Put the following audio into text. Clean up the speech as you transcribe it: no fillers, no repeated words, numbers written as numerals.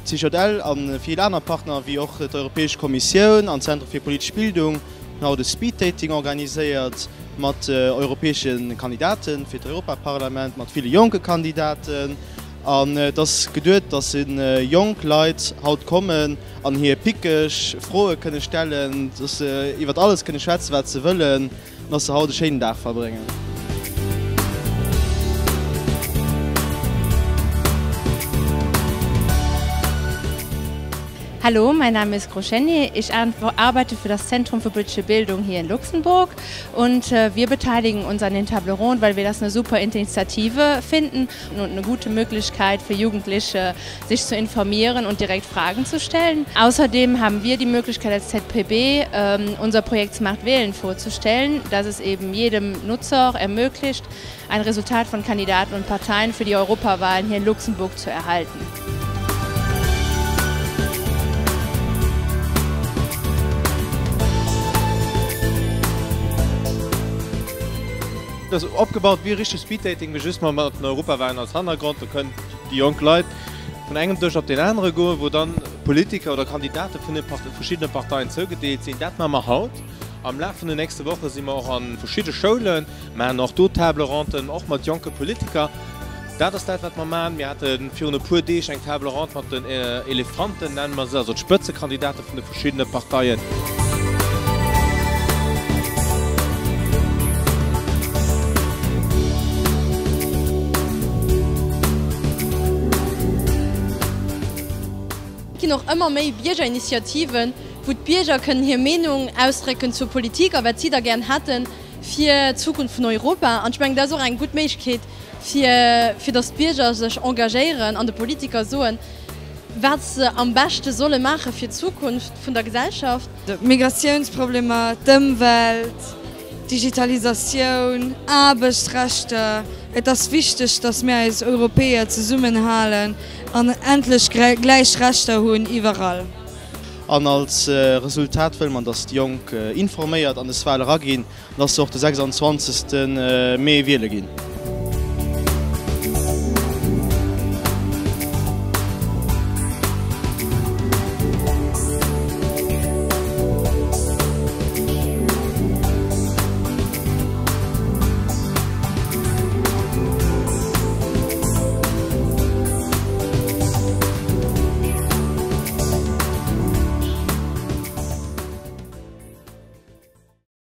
D'CJL a vill aner Partner, wéi och d'Europäesch Kommissioun an d'Zentrum fir politesch Bildung, hunn haut e Speed-Dating organiséiert mat europäesche Kandidate fir d'Europaparlament, mat ville jonke Kandidaten. An et ass geduet, datt jonk Leit haut kommen an hir pickeg Froe kënne stellen, datt se iwwer alles kënne schwätzen, wat se wëllen. Dass se haut e schéinen Dag verbréngen. Hallo, mein Name ist Groschenny, ich arbeite für das Zentrum für politische Bildung hier in Luxemburg und wir beteiligen uns an den Table Rondes, weil wir das eine super Initiative finden und eine gute Möglichkeit für Jugendliche, sich zu informieren und direkt Fragen zu stellen. Außerdem haben wir die Möglichkeit als ZPB unser Projekt Smart Wählen vorzustellen, das es eben jedem Nutzer ermöglicht, ein Resultat von Kandidaten und Parteien für die Europawahlen hier in Luxemburg zu erhalten. Et ass opgebaut wéi e richtegt Speeddating, mee just mat den Europawahlen als Hannergrond. Do kënnen déi jonk Leit vun engem Dësch op deen anere goen, wou dann Politiker oder Kandidate vun de verschiddene Parteien zougedeelt sinn. Dat maache mer haut. Am Laf vun den nächste Woche si mer och a verschidde Schoulen, maachen och do Table Ronden, och mat jonke Politiker. Dat ass dat, wat mer maachen. Mir hate virun e puer Deeg eng Table ronde mat den Elefanten, nenne mer se, also d'Spëtzekandidate vun de verschiddene Parteien. Et ginn och ëmmer méi Biergerinitiativen, wou d'Bierger kënnen hir Meenung ausdrécken zur Politik a wat si da gären hätte fir d'Zukunft vun Europa. An ech mengen, dat ass och eng gutt Méiglechkeet, fir fir datt d'Bierger sech engagéieren an de Politiker soen, wat se am beschte solle maache fir d'Zukunft vun der Gesellschaft. D'Migratiounsproblemer, d'Ëmwelt, d'Digitalisatioun, Aarbechtsrechter. Et ass wichteg, datt mir eis Europäer zesummenhalen an endlech gläich Rechter hunn iwwerall. An als Resultat wëlle mer, datt déi Jonk informéiert an des Wahl eraginn an datt se och de 26 Mee wiele ginn.